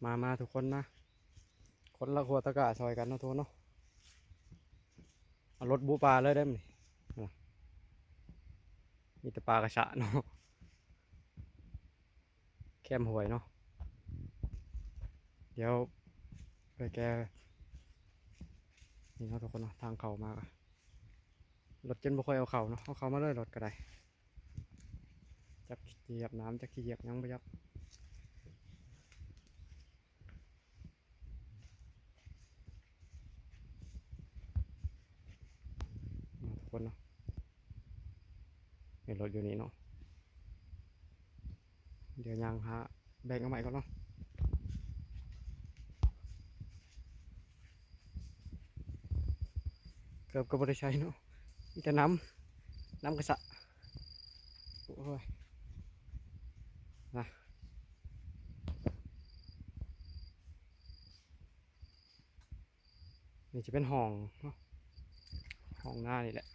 ມາ ມາທຸກຄົນມາ ຄົນລະຄົວຕະກ້າຊ່ອຍກັນເນາະ ທຸກຄົນເນາະ. ເອົາລົດບຸປາເລີຍເດ້ມື້ນີ້ ມີແຕ່ປາກະສະເນາະ ແຄມຫ້ວຍເນາະ. ດຽວໄປແກ່ ນີ້ເນາະທຸກຄົນເນາະ ທາງເຂົ້າມາກະ ລົດຈົນບໍ່ຄ່ອຍເອົາເຂົ້າເນາະ ເອົາເຂົ້າມາເລີຍລົດກະໄດ້. ຈັກຂີ້ຫຽບນ້ຳ ຈັກຂີ້ຫຽບຫຍັງບໍ່ຈັກ. ມາທຸກຄົນເນາະ ເຫັນລົດຢູ່ນີ້ເນາະ. ດຽວຍ່າງຫາແບກເອົາໃໝ່ກ່ອນເນາະ. ເກີບກະບໍ່ໄດ້ໃສ່ເນາະ ມີແຕ່ນ້ຳ ນ້ຳກະສະ. ໂອ້ຍ ນະ ນີ້ຈະເປັນຫ້ອງເນາະ ຫ້ອງໜ້ານີ້ແຫຼະ.